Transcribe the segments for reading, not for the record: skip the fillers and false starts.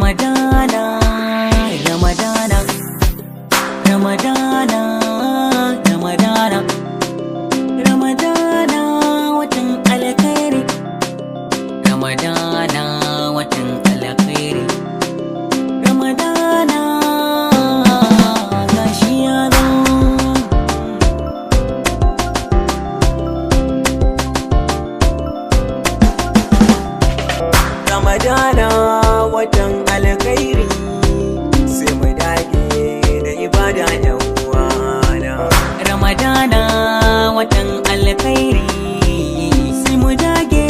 Ramadana, Ramadana, Ramadana, Ramadana, Ramadana watan alkhairi. Ramadana watan alkhairi. Ramadana gashi ya zo. Ramadana watan alkhairi, sai mu dage da ibada, yan uwana. Ramadana watan alkhairi, sai mu dage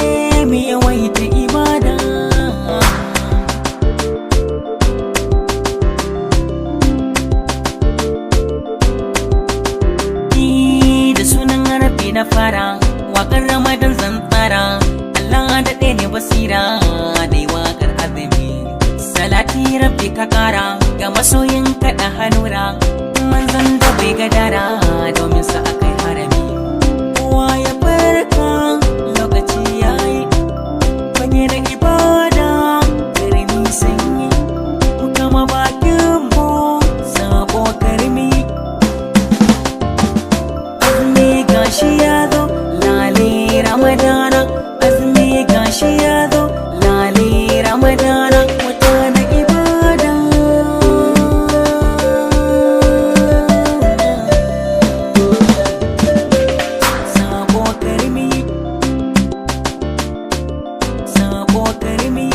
mu yawaita ibada. Da sunan Rabbi na fara waƙar Ramadan, zan tsara. Allah daɗe ne basira da waƙar azumi. Salati Rabbi ka ƙara ga masoyin kaɗa hannura, manzon da bai gadara domin sa akai harami. Kowa ya farka, lokaci yayi fage na ibada, karmi sanyi mu kama bakin mu, sabo karmi. Azumi gashi ya zo, lale Ramadana. Azumi gashi ya zo, lale Ramadana, wata na ibada. Sabo karmi, sabo karmi,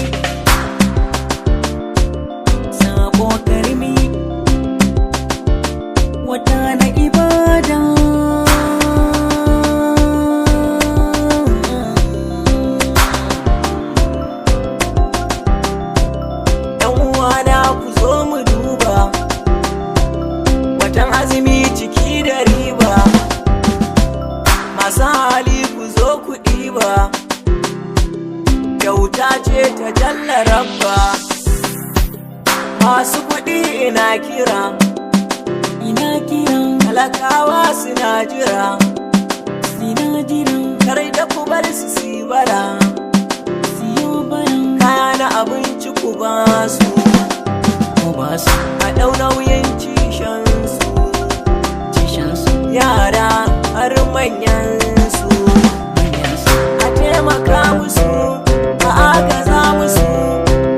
sabo karmi, wata na ibada. Yan uwana, ku zo mu duba watan azumi ciki da riba. Masu hali, ku zo ku ɗiba, kyauta ce ta jalla rabba. Masu kuɗi, ina kira. Ina kira. Talakawa suna jira. Sina jira. Kar da ku bar su su bara. Siyo baran. Kaya na abinci ku ba su. Ko ba su. A ɗau nauyin cishan su. Cishan su. Yara har manyan su. Manyan su. A taimaka musu, a agaza musu,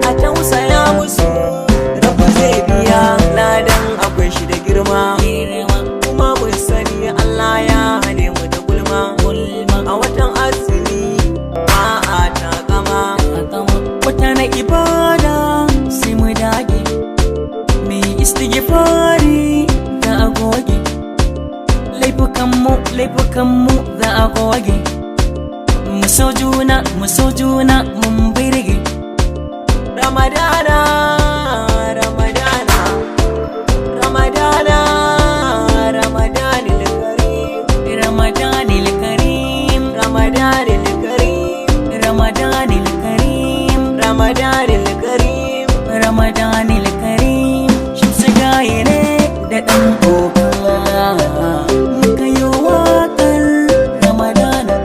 a tausaya musu, Rabu zai biya ladan, akwai shi da girma. Girma. Kuma mun sani Allah ya hane mu da gulma. Gulma. A watan azumi ba a takama. Takama. Wata na ibada, sai mu dage mu yi istighfari, za a goge laifukanmu, laifukanmu za a goge. Mu so juna, mu so juna, mun birge. Ramadana, Ramadana, Ramadana, Ramadanil Karim. Ramadanil Karim. Ramadanil Karim. Ramadanil Karim. Ramadanil Karim. Ramadanil Karim. Shamsu gaye ne da ɗan oga muka yi waƙar Ramadana,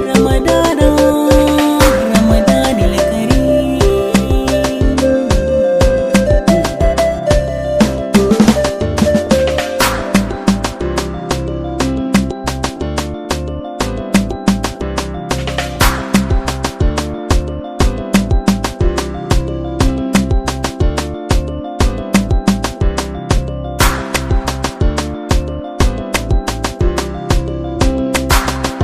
Ramadana.